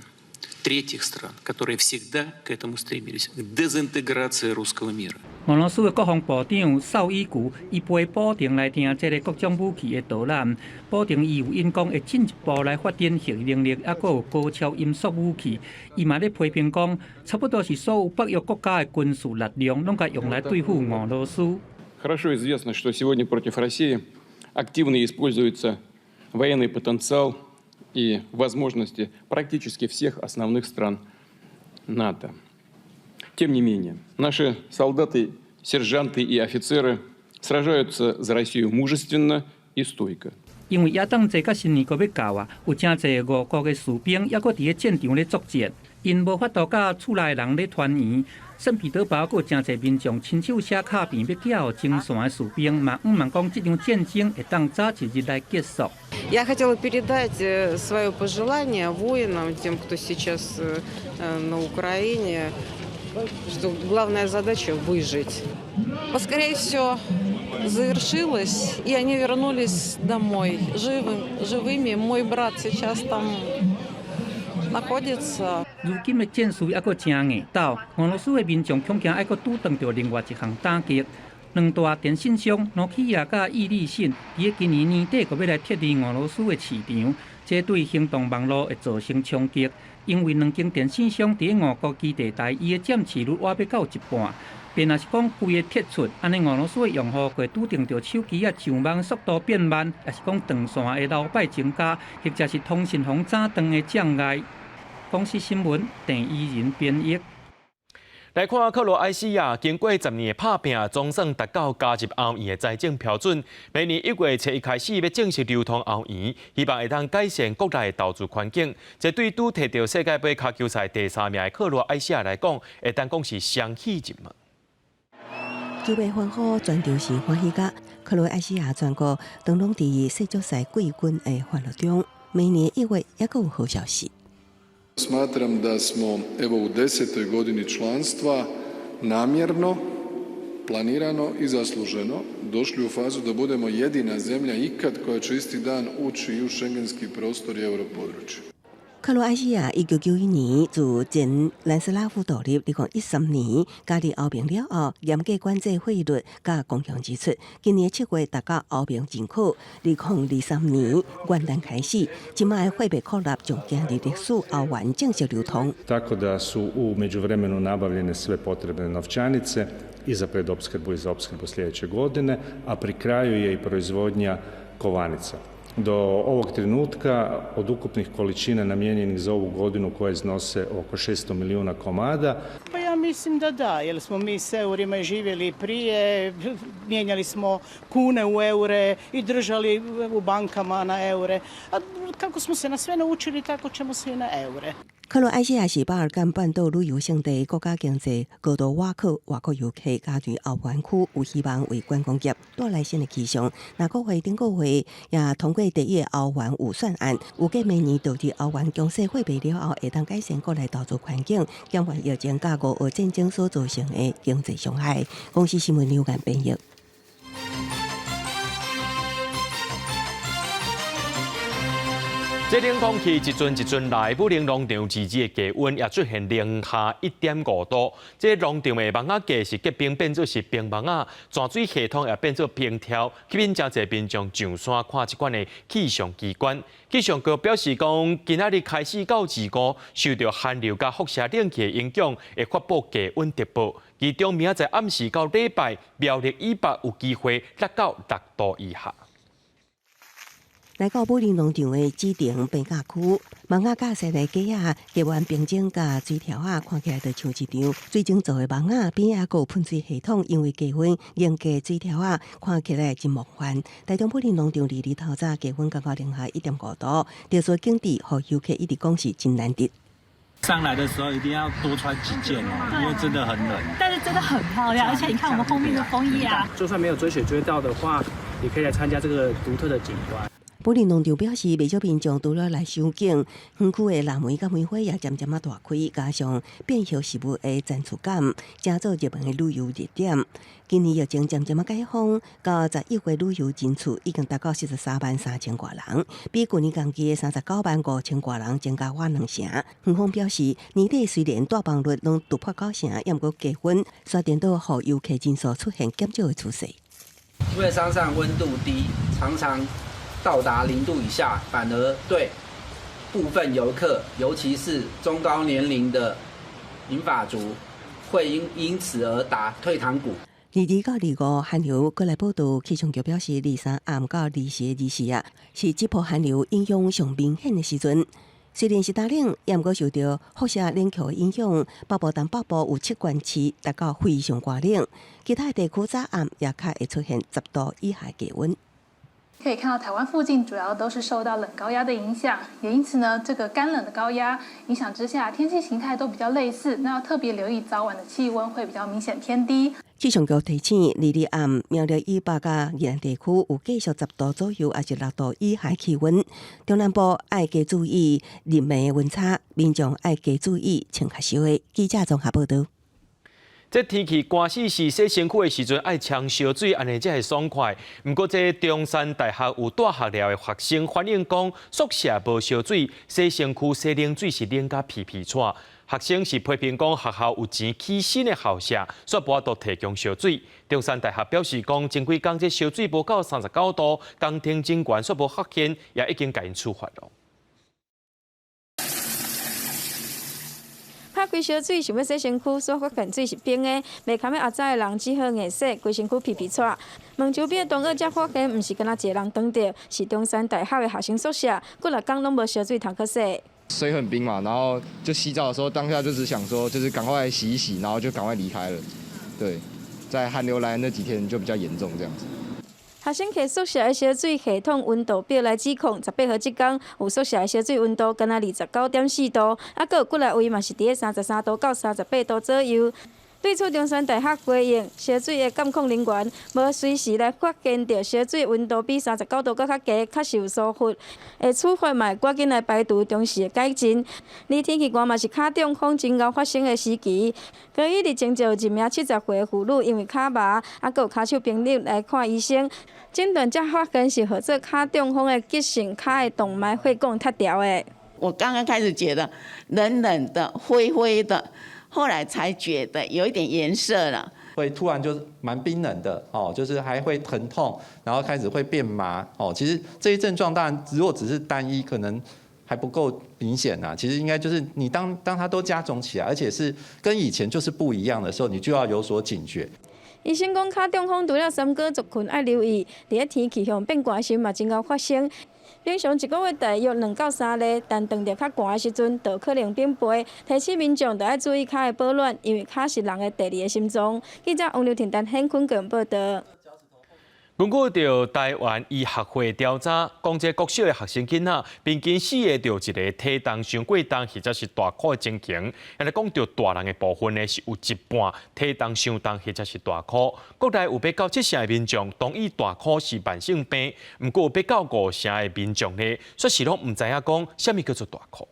третьих стран, которые всегда к этому стремились, к дезинтеграции русского мира. 俄羅斯的國防部長紹伊古，伊陪普廷來聽這个各種武器的導覽。普廷伊有應講會進一步來發展核能力，抑閣有高超音速武器。伊嘛咧批評講，差不多是所有北約國家的軍事力量，攏共用來對付俄羅斯。 Хорошо известно, что сегодня против России активно используется военный потенциал и возможности практически всех основных стран НАТО. Тем не менее, наши солдаты, сержанты и офицеры сражаются за Россию мужественно и стойко. 因為耶誕節佮新年閣欲到啊，有誠濟俄國的士兵猶閣佇咧戰場咧作戰，𪜶無法度佮厝內人咧團圓。聖彼得堡閣有誠濟民眾親手寫卡片欲寄予前線的士兵，嘛向望講這場戰爭會當早一日來結束。 Я хотела передать свое пожелание воинам, тем, кто сейчас на Украине, что главная задача выжить. Поскорее все завершилось, и они вернулись домой живыми. Мой брат сейчас там находится. 如今的戰事猶閣誠硬鬥，俄羅斯的民眾恐驚愛閣拄著另外一項打擊。兩大電信商諾基亞佮愛立信，佇今年年底閣欲來撤離俄羅斯的市場，這對行動網路會造成衝擊。因為兩間電信商佇俄國基地台，伊的佔市率倚欲到一半。便若是講規个撤出，按呢俄羅斯的用戶會拄著手機仔上網速度變慢，抑是講斷線的流擺增加，或者是通訊予斬斷的障礙。公視新聞鄭伊仁編譯。來看克羅埃西亞經過10年的拍拚，總算達到加入歐元的財政標準。明年1月7日開始欲正式流通歐元，希望會當改善國內的投資環境。這對拄提著世界盃跤球賽第三名的克羅埃西亞來講，會當講是雙喜入門。球迷歡呼，全場是歡喜甲克羅埃西亞全國當攏佇世足賽季軍的歡樂中。明年1月猶閣有好消息。 Smatram da smo evo u 10. godini članstva namjerno, planirano i zasluženo došli u fazu da budemo jedina zemlja ikad koja će isti dan ući i u šengenski prostor i europodručje. 克羅埃西亞1991年自前南斯拉夫獨立，2013年加入歐盟了後，嚴格管制匯率佮公共支出。今年7月達到歐盟認可，2023年元旦開始，這擺的貨幣擴立將今日歷史歐元正式流通。 Tako da su u međuvremenu nabavljene sve potrebne novčanice i za predopskrbu i za opskrbu sljedeće godine, a pri kraju je i proizvodnja kovanica. Do ovog trenutka od ukupnih količina namijenjenih za ovu godinu koje iznose oko 600 milijuna komada. Pa ja mislim da da, jer smo mi s eurima živjeli prije, mijenjali smo kune u eure i držali u bankama na eure. A kako smo se na sve naučili, tako ćemo se i na eure. 克羅埃西亞是巴爾幹半島旅遊勝地，國家經濟高度倚靠外國遊客，加入歐元區，有希望為觀光業帶來新的氣象。那國會頂個月也通過第一個歐元預算案，預計明年導入歐元強勢貨幣了後，會當改善國內投資環境，減緩疫情佮俄烏戰爭所造成的經濟傷害。公視新聞劉岩編譯。這冷空氣一陣一陣來，武陵農場二日的低溫也出現零下1.5度。這農場的網仔架是結冰變做是冰網仔，泉水系統也變做冰柱，吸引誠濟民眾上山看這款的氣象奇觀。氣象局表示講，今仔日開始到二五，受著寒流佮輻射冷氣的影響，會發布低溫特報。其中明仔載暗時到禮拜，苗栗以北有機會落到6度以下。來到武陵農場的指定冰架區，網仔架設的架仔，結完冰晶佮水條仔，看起來就像一張水晶做的網仔，邊仔閣有噴水系統，因為低溫凝結水條仔，看起來真夢幻。台中武陵農場二日透早低溫剛到零下1.5度，特殊景致予遊客一直講是真難得。上來的時候一定要多穿幾件哦，因為真的很冷。但是真的很漂亮，而且你看我們後面的楓葉啊。就算沒有追雪追到的話，也可以來參加這個獨特的景觀。武陵農場表示，袂少民眾除了來賞景，園區的臘梅佮梅花也漸漸仔大開，加上變葉植物的層次感，成做熱門的旅遊熱點。今年疫情漸漸仔解封，到11月旅遊人次已經達到43萬3千外人，比舊年同期的39萬5千外人增加倚兩成。園方表示，年底雖然帶房率攏突破九成，猶毋過低溫，煞顛倒予遊客人數出現減少的趨勢。因為山上溫度低，常常到達0度以下，反而對部分遊客，尤其是中高年齡的銀髮族，會因此而打退堂鼓。 22到25寒流過來報道，氣象局表示，23暗到24、24啊，是這波寒流影響上明顯的時陣。雖然是冬冷，猶毋過受著輻射冷卻的影響，北部、東北部有七縣市達到非常寒冷，其他地區早暗也較會出現10度以下低溫。可以看到，台灣附近主要都是受到冷高壓的影響，也因此呢，這個乾冷的高壓影響之下，天氣形態都比較類似。那要特別留意早晚的氣溫會比較明顯偏低。氣象局提醒，22暗苗栗以北佮宜蘭地區有繼續10度左右，抑是6度以下氣溫。中南部愛加注意日暝溫差，民眾愛加注意穿較少的。記者綜合報導。這天氣寒死死，洗身軀的時陣愛沖燒水，按呢才會爽快。毋過，這中山大學有蹛學寮的學生反映講，宿舍無燒水，洗身軀洗冷水是冷甲皮皮掣。學生是批評講學校有錢起新的校舍，煞無法度提供燒水。中山大學表示講，前幾工這燒水無夠39度，工程人員煞無發現，也已經共𪜶處罰囉。拍開燒水想欲洗身軀，煞發現水是冰的，袂堪欲阿早的人只好硬洗，規身軀皮皮掣。問周邊的同學才發現，毋是干焦一个人凍著，是中山大學的學生宿舍，幾若工攏無燒水通去洗。水很冰嘛，然後就洗澡的時候，當下就只想說，就是趕快洗一洗，然後就趕快離開了。對，在寒流來那幾天就比較嚴重，這樣子。學生客宿舍的燒水系統溫度表來指控，18號這工有宿舍的燒水溫度干焦29.4度，啊，閣有幾若位嘛是佇咧33度到38度左右。對此，中山大學回應，燒水的監控人員無隨時來發現著燒水溫度比39度閣較低，確實有疏忽。會處罰嘛會趕緊來排除中時的改進。而天氣寒嘛是跤中風真𠢕發生的時期。高一日前就有一名70歲的婦女因為跤麻，啊，閣有跤手冰冷來看醫生，診斷才發現是號做跤中風的急性跤的動脈血管脫掉的。我剛剛開始覺得冷冷的、灰灰的。後來才覺得有一點顏色了，會突然就蠻冰冷的哦，就是還會疼痛，然後開始會變麻哦。其實這些症狀當然如果只是單一，可能還不夠明顯呐。其實應該就是你當它都加總起來，而且是跟以前就是不一樣的時候，你就要有所警覺。醫生講，跤中風除了三高族群愛留意，佇咧天氣向變寒時嘛真𠢕發生。平常一個月大約2到3例，但當著較寒的時陣，就可能變倍。提醒民眾著愛注意跤的保暖，因為跤是人的第二個心臟。記者王劉婷、陳顯坤報導。根據著臺灣醫學會調查，講這國小的學生囡仔，平均四個著一個體重傷過重或者是大箍的情形。按呢講著大人的部分呢，是有一半體重傷重或者是大箍。國內有欲到七成的民眾同意大箍是慢性病，毋過有欲到五成的民眾呢，煞是攏毋知影講啥物叫做大箍。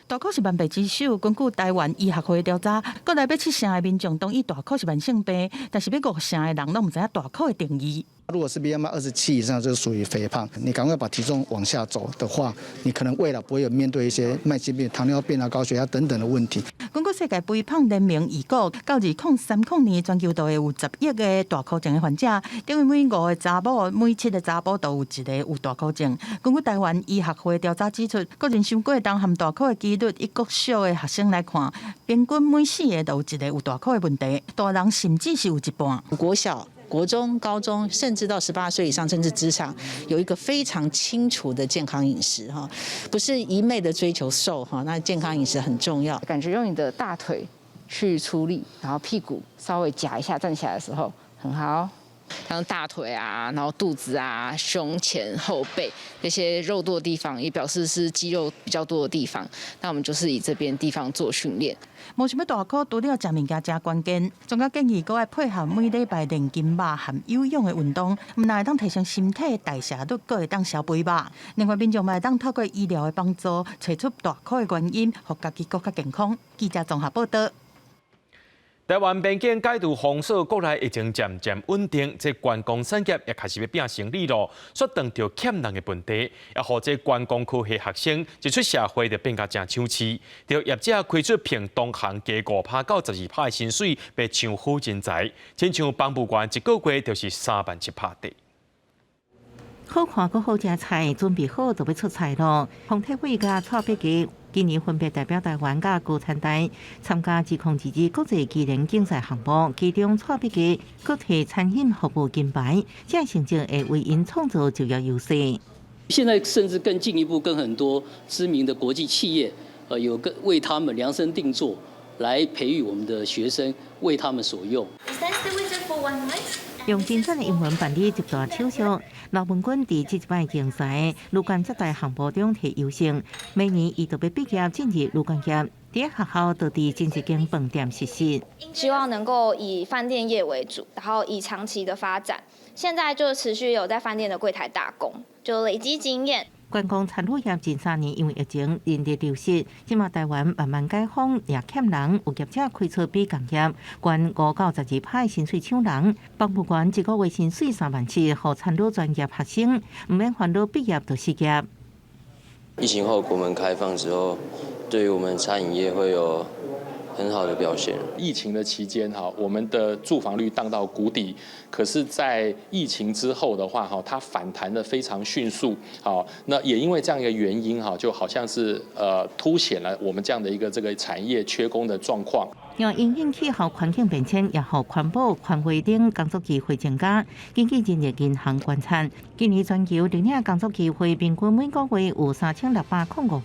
大箍是萬病之首。根據臺灣醫學會調查，國內欲七成的民眾同意大箍是慢性病，但是欲五成的人攏毋知影大箍的定義。如果是 BMI 27以上，就是屬於肥胖。你趕快把體重往下走的話，你可能未來不會有面對一些慢性病、糖尿病啊、高血壓等等的問題。根據世界肥胖聯盟預估，到2030年，全球都會有10億个大箍症的患者，等於每五個查某、每七個查某都有一個有大箍症。根據台灣醫學會調查指出，個人傷過重含大箍的幾率，以國小的學生來看，平均每四個就有一個有大箍的問題，大人甚至是有一半。國小、國中、高中，甚至到18歲以上，甚至職場，有一個非常清楚的健康飲食哈，不是一昧的追求瘦哈，那健康飲食很重要。感覺用你的大腿去出力，然後屁股稍微夾一下，站起來的時候很好。像大腿啊，然後肚子啊、胸前、後背這些肉多的地方，也表示是肌肉比較多的地方。那我們就是以這邊地方做訓練。無想欲大箍，除了食物件誠關鍵，專家建議閣愛配合每禮拜練筋肉和有氧的運動，毋但會當提升身體代謝率，閣會當消肥肉。另外，民眾嘛會當透過醫療的幫助，揣出大箍的原因，予家己閣較健康。記者綜合報道。台灣邊境解除封鎖，國內疫情漸漸穩定，這觀光產業也開始欲拼生理囉，煞當著欠人的問題，也予這觀光科系學生一出社會就變甲誠搶市，著業者開出屏東行加5%到12%的薪水，欲搶好人才，親像房務員一個月就是3萬7拍地。好看閣好食菜，準備好就欲出菜囉。洪鐵偉佮蔡碧吉今年分別代表台灣佮高參大參加2022國際技能競賽項目，其中蔡碧吉閣提餐飲服務金牌，這成績會為𪜶創造就業優勢。現在甚至更進一步，跟很多知名的國際企業，有個為他們量身定做，來培育我們的學生，為他們所用。用精準的英文辦理入大手續，劉文君佇這一擺競賽旅館接待項目中提優勝，明年伊就欲畢業進入旅館業，佇學校就佇真濟間飯店實習。希望能夠以飯店業為主，然後以長期的發展。現在就持續有在飯店的櫃檯打工，就累積經驗。觀光餐飲業近3年因為疫情人力流失，這馬台灣慢慢解封，也欠人，有業者開出比工業懸5到12%薪水搶人，房務員一個月薪水3萬7，予餐飲專業學生毋免煩惱畢業就失業。疫情後國門開放之後，對於我們餐飲業會有很好的表現。疫情的期間哈，我們的住房率盪到谷底，可是，在疫情之後的話哈，它反彈得非常迅速。好，那也因為這樣一個原因哈，就好像是凸顯了我們這樣的一個這個產業缺工的狀況。因應氣候環境變遷，也予環保、環衛等工作機會增加。根據人力銀行觀察，今年全球領領工作機會平均每個月有3605個，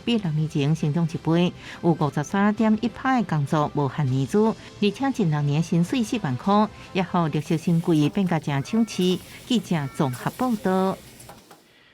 比6年前成長一倍。有53.1%的工作無限年資，而且近6年薪水4萬塊，也予綠色新貴變甲誠搶市。記者綜合報道。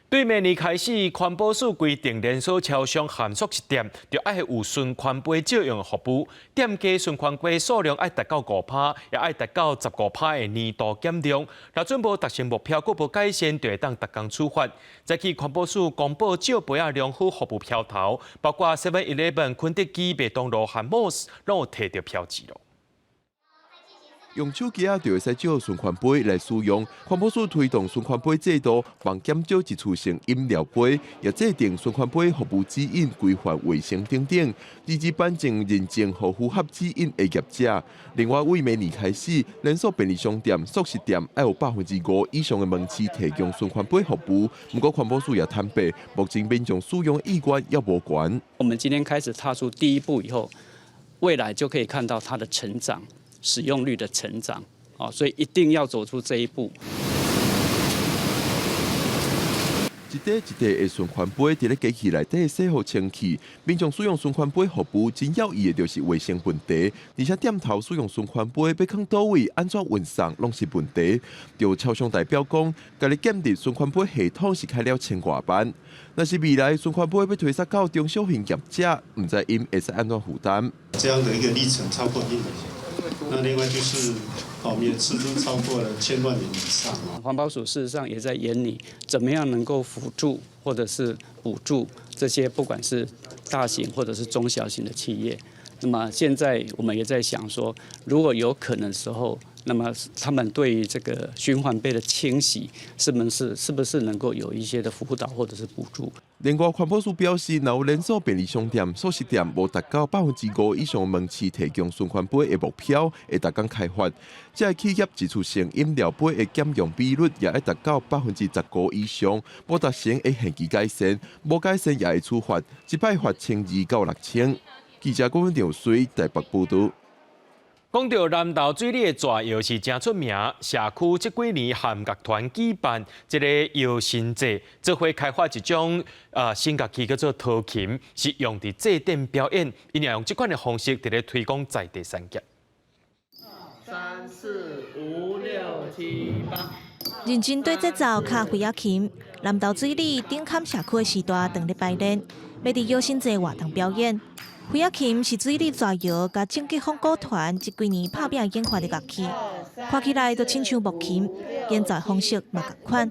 對明年開始，環保署規定連鎖超商和速食店，就愛有循環杯借用服務。店家循環杯數量愛達到5%，也愛達到15%的年度減量。若準無達成目標，閣無改善，就會當逐工處罰。早起環保署公布借杯仔良好服務標頭，包括 Seven Eleven、肯德基、麥當勞和 Moss，攏有提著標誌囉。用手機仔就會使借循環杯來使用。環保署推動循環杯制度，望減少一次性飲料杯，也制定循環杯服務指引，規範衛生等等。二二頒證認證予符合指引的業者。另外，為明年開始，連鎖便利商店、速食店愛有5%以上的門市提供循環杯服務。毋過環保署也坦白，目前民眾使用意願猶無懸。我們今天開始踏出第一步以後，未來就可以看到它的成長。使用率的成長，所以一定要走出這一步。一塊一塊的循環杯，佇咧機器內底洗予清氣。民眾使用循環杯服務，真要意的就是衛生問題。而且店頭使用循環杯，欲囥佗位，按怎運送，攏是問題。就超商代表講，家己建立循環杯系統是開了千外萬。若是未來循環杯欲推捒到中小型業者，毋知𪜶會使按怎負擔。這樣的一個歷程超過一年。那另外就是，我們也斥資超過了千萬元以上。環保署事實上也在研擬，怎麼樣能夠輔助或者是補助這些不管是大型或者是中小型的企業。那麼現在我們也在想說，如果有可能的時候，那麼他們對於這個循環杯的清洗，是不是能夠有一些的輔導或者是補助？另外，環保署表示，若有連鎖便利商店、速食店無達到5%以上門市提供循環杯的目標，會逐工開罰。這个企業一次性飲料杯的減用比率也愛達到15%以上，無達成會限期改善，無改善也會處罰，一擺罰1200到6000。記者郭文兆水台北報導。講到南投水里的蛇藥是誠出名，社區這幾年和樂團舉辦這個搖身祭，做伙開發一種新樂器叫做陶琴，是用佇祭典表演，𪜶也用這款的方式佇咧推廣在地產業。三四五六七八。認真對節奏敲飛仔琴，南投水里頂坎社區的時代當咧排練，欲佇搖身祭活動表演。飛仔琴是水里蛇窯佮鄭吉風鼓團這幾年拍拚研發的樂器，看起來就親像木琴，演奏方式嘛仝款。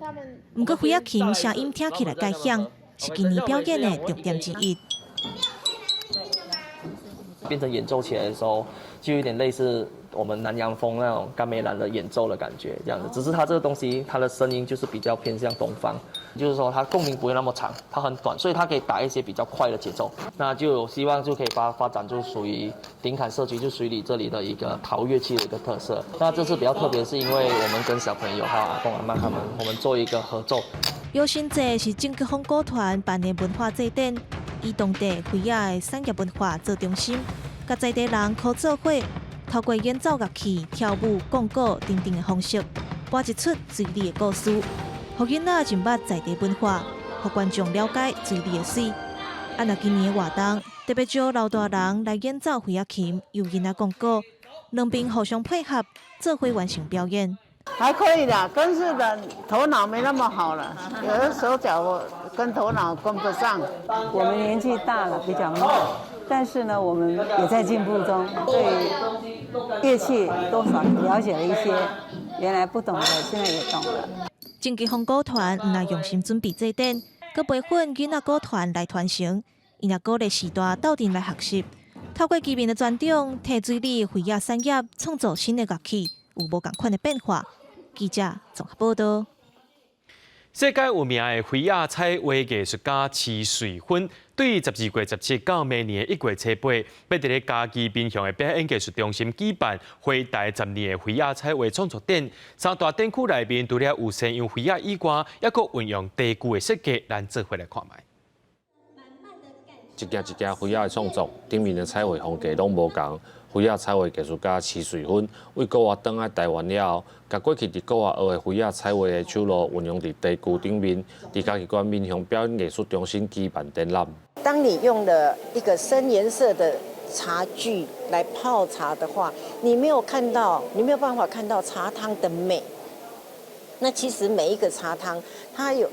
毋過飛仔琴聲音聽起來較響，是今年表演的重點之一。變成演奏起來的時候，就有點類似我們南洋風那種甘美蘭的演奏的感覺，這樣子。只是它這個東西，它的聲音就是比較偏向東方，就是說它共鳴不會那麼長，它很短，所以它可以打一些比較快的節奏。那就有希望就可以發展就屬於頂坎社區，就水里這裡的一個陶樂器的一個特色。那這次比較特別，是因為我們跟小朋友還有阿公阿嬤他們，我們做一個合奏。搖身祭是鄭吉風鼓團辦的文化祭典，以當地飛仔的產業文化做中心，佮在地人靠做伙，透過演奏樂器、跳舞、講古等等的方式，播一齣水里的故事，予囡仔認捌在地文化，予觀眾了解水里的水。啊，若今年的活動特別招老大人來演奏飛仔琴，由囡仔講古，兩邊互相配合，做伙完成表演。還可以的，但是的頭腦沒那麼好了，有的手腳跟頭腦跟不上。我們年紀大了，比較慢，但是呢，我們也在進步中，對樂器多少了解了一些，原來不懂的，現在也懂了。鄭吉風鼓團毋但用心準備祭典，閣培訓囡仔鼓團來傳承，𪜶也鼓勵序大鬥陣來學習，透過居民的專長，替水里飛仔產業創造新的樂器，有無仝款的變化。記者綜合報導。世界有名的飛仔彩畫藝術家徐瑞芬，對12月17到明年1月初8，欲佇咧嘉義民雄的表演藝術中心舉辦回台10年的飛仔彩畫創作展。三大展區內面，除了有西洋飛仔以外，猶閣運用茶具的設計，咱做伙來看覓。一件一件飛仔的創作，頂面的彩畫風格攏無仝。飛仔彩畫藝術家徐瑞芬為國外轉來台灣了後，共過去佇國外學的飛仔彩畫的手路運用佇茶具頂面，佇嘉義縣民雄表演藝術中心舉辦展覽。當你用了一個深顏色的茶具來泡茶的話，你沒有看到，你沒有辦法看到茶湯的美。那其實每一個茶湯，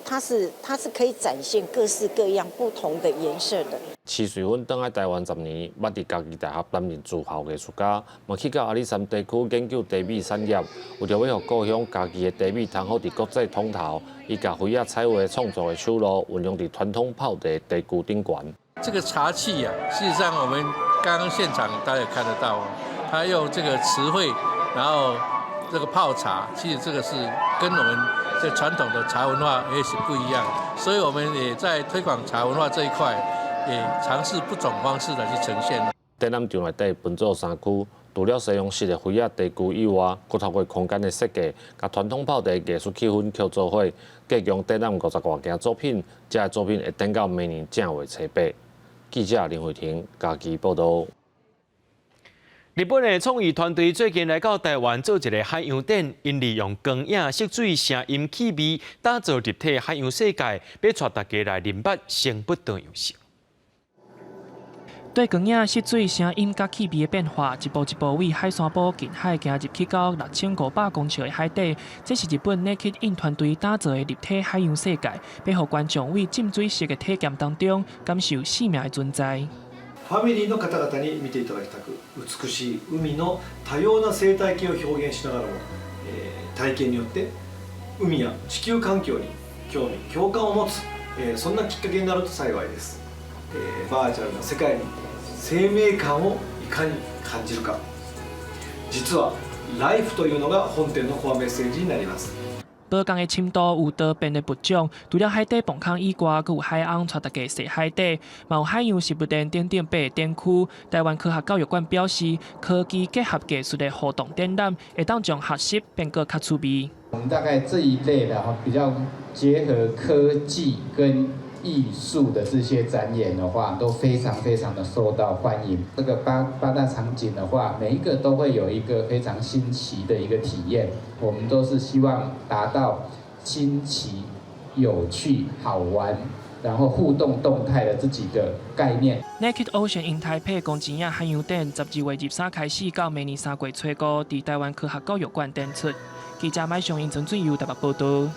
它是可以展現各式各樣不同的顏色的。徐瑞芬轉來台灣10年，捌佇嘉義大學擔任駐校藝術家，嘛去到阿里山地區研究茶米產業，為著欲予故鄉嘉義的茶米通好佇國際通頭，伊共飛仔彩畫創作的手路運用佇傳統泡茶茶具頂懸。這個茶器啊，事實上我們剛剛現場大家也看得到，他用這個瓷繪，然後這個泡茶，其實這個是跟我們這傳統的茶文化也是不一樣，所以我們也在推廣茶文化這一塊，也嘗試不同方式來去呈現。展覽場內底分做三區，除了西洋式的飛仔茶具以外，閣透過空間的設計，共傳統泡茶藝術氣氛扣做伙，計共展覽50外件作品，這个作品會展到明年正月初八。記者林慧婷嘉義報導。日本的創意團隊最近來到台灣做一个海洋展，𪜶利用光影、色水、聲音、氣味，打造立體海洋世界，欲帶大家來認捌生物多樣性。對光影、色水、聲音佮氣味的變化，一步一步為海山埔近海行入去到6500公尺的海底。這是日本 Naked In 團隊打造的立體海洋世界，欲予觀眾為浸水式的體驗當中，感受生命的存在。ファミリーの方々に見ていただきたく、美しい海の多様な生態系を表現しながらも、体験によって海や地球環境に興味共感を持つ、そんなきっかけになると幸いです。バーチャルな世界に生命感をいかに感じるか、実はライフというのが本展のコアメッセージになります。無仝的深度有多變的物種，除了海底磅空以外，閣有海翁帶大家踅海底，嘛有海洋食物鏈等等八个展區。台灣科學教育館表示，科技結合藝術的互動展覽，會當將學習變閣較趣味。我們大概這一類的哈，比較結合科技跟藝術的這些展演的話，都非常非常的受到歡迎。這個八大場景的話，每一個都會有一個非常新奇的一個體驗。我們都是希望達到新奇、有趣、好玩，然後互動動態的這幾個概念。 Naked Ocean in Taipei 公錢仔海洋展，12月23開始到明年3月初五，佇台灣科學教育館展出。記者麥尚英、曾俊佑台北報道。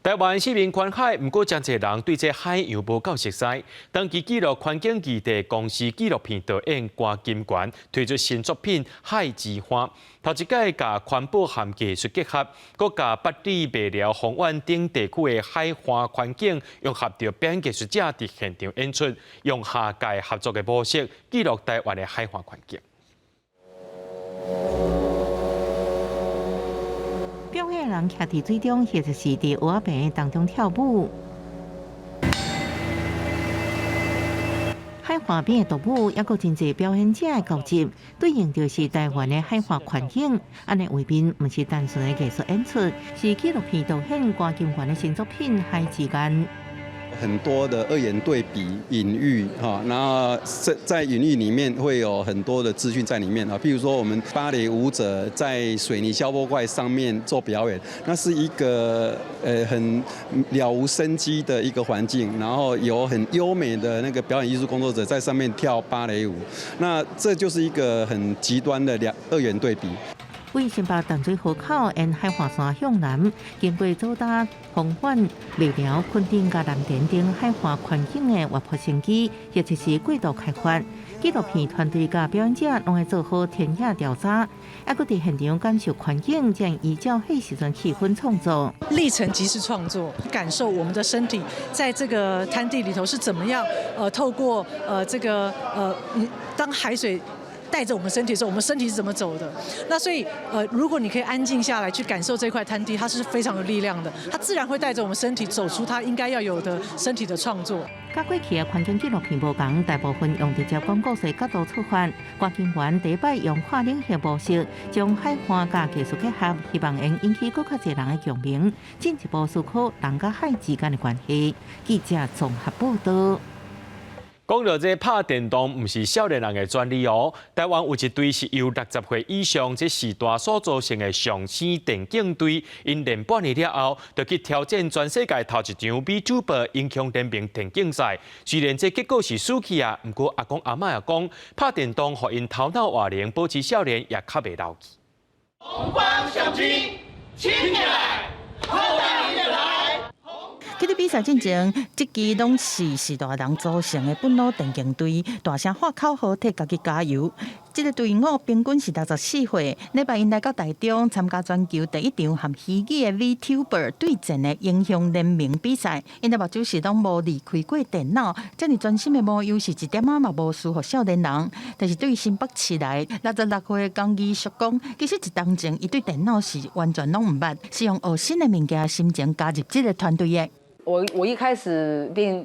台灣四面環海，毋過誠濟人對這海洋無夠熟悉。長期記錄環境議題公視紀錄片導演郭金權推出新作品《海之花》，頭一擺共環保和藝術結合，閣共八里麥寮、豐原等地區的海岸環境融合著表演藝術者佇現場演出，用跨界合作的模式記錄台灣的海岸環境。表演人徛佇水中，或者是佇蚵仔棚當中跳舞。海岸邊的獨舞，猶閣真濟表演者的交集，對應就是台灣的海岸環境。按呢畫面，毋是單純的藝術演出，是紀錄片導演郭金權的新作品《海之眼》。很多的二元對比、隱喻，哈，然後在隱喻裡面會有很多的資訊在裡面啊，譬如說我們芭蕾舞者在水泥消波塊上面做表演，那是一個很了無生機的一個環境，然後有很優美的那個表演藝術工作者在上面跳芭蕾舞，那這就是一個很極端的兩二元對比。為新北淡水河口沿海岸線向南，經過祖達、豐原、麥寮、墾丁佮藍田等海岸環境的活潑生機，或者是過度開發。紀錄片團隊佮表演者攏會做好田野調查，猶閣佇現場感受環境，才依照彼時陣氣氛創作。歷程即是創作，感受我們的身體在這個灘地裡頭是怎麼樣？透過這個當海水帶着我們身體的時候，我們身體是怎麼走的？那所以，如果你可以安靜下來去感受這塊灘地，它是非常有力量的，它自然會帶着我們身體走出它應該要有的身體的創作。佮過去的環境紀錄片無仝，大部分用直接講故事角度出發。郭金權第一擺用畫冷血模式，將海岸佮藝術結合，希望能引起閣較濟人的共鳴，進一步思考人佮海之間的關係。記者綜合報道。講到這拍電動，毋是少年人的專利哦。台灣有一隊是由60歲以上這世代所組成的上星電競隊，𪜶練半年了後，就去挑戰全世界頭一場 VTuber 英雄聯盟電競賽。雖然這結果是輸去啊，毋過阿公阿嬤也講，拍電動予𪜶頭腦活靈，保持少年也較袂老去。紅光相機，起來！去佇比賽進前，這支攏是序大人組成的本土電競隊，大聲喊口號，替家己加油。這個隊伍平均是64歲，禮拜𪜶來到台中參加全球第一場和虛擬的 VTuber 對戰的英雄聯盟比賽。𪜶的目睭是攏無離開過電腦，遮爾專心的模樣是一點仔嘛無輸予少年人。但是對新北市來66歲的江義淑講，其實一當前伊對電腦是完全攏毋捌，是用學新的物件心情加入這個團隊的。我一開始練，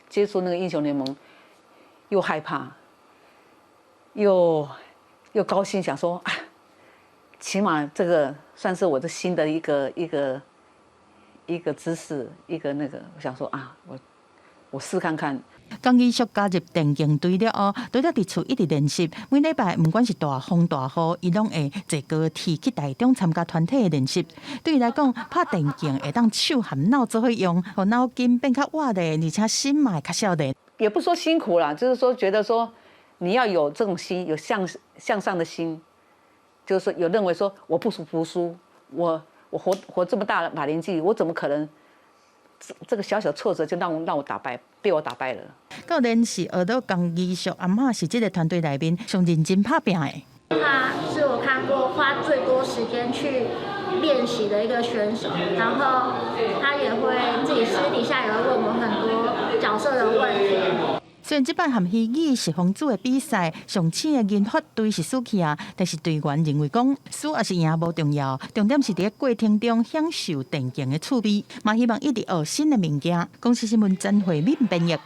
接觸那個英雄聯盟，又害怕，又高興，想說，啊，起碼這個算是我的新的一個知識，一個那個，我想說啊，我試看看。江義淑加入電競隊了後，除了佇厝一直練習，每禮拜毋管是大風大雨，伊攏會坐高鐵去台中參加團體的練習。對伊來講，拍電競會當手和腦做伙用，予腦筋變較活咧，而且心嘛會較少年。也不說辛苦啦，就是說覺得說你要有這種心，有向上的心，就是說有認為說我不服輸，我活這麼大把年紀，我怎麼可能這個小小挫折就讓我打敗，被我打敗了。教練是學到江義淑阿嬤是這個團隊內面上認真拍拚的。他是我看過花最多時間去練習的一個選手，然後他也會自己私底下也會問我很多角色的問題。雖然這擺含魚魚是風煮的比賽，上淺的銀髮隊是輸去啊，但是隊員認為講輸抑是贏無重要，重點是佇過程中享受電競的趣味，嘛希望一直學新的物件。公視新聞曾慧敏編譯。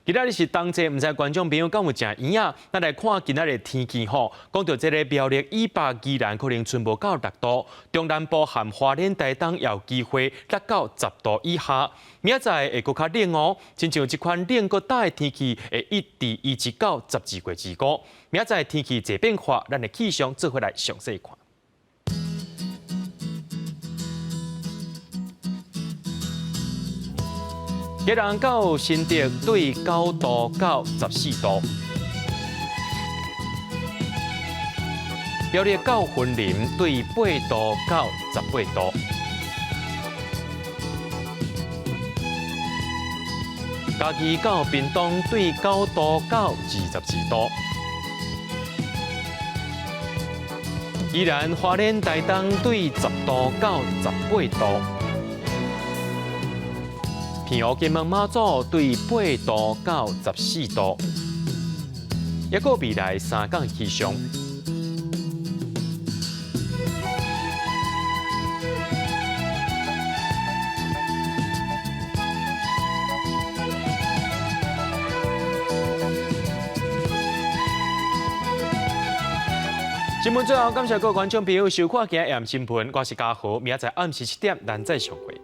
今仔日是冬至，毋知觀眾朋友敢有食圓仔？咱來看今仔日天氣吼，講著這个苗栗以北宜蘭可能春無到6度，中南部含花蓮台東也有機會落到10度以下。明仔載會閣較冷哦，親像這款冷閣焦的天氣會一直維持到12月25。明仔載天氣濟變化，咱的氣象做伙來詳細看。基隆到新竹對9度到14度，苗栗到雲林對8度到18度，嘉義到屏東對9度到22度，宜蘭花蓮台東對10度到18度。澎湖金門馬祖對8度到14度，抑閣未來三工氣象。新聞最後，感謝各位觀眾朋友收看今日的新聞，我是嘉豪，明仔載暗時7點，咱再相會。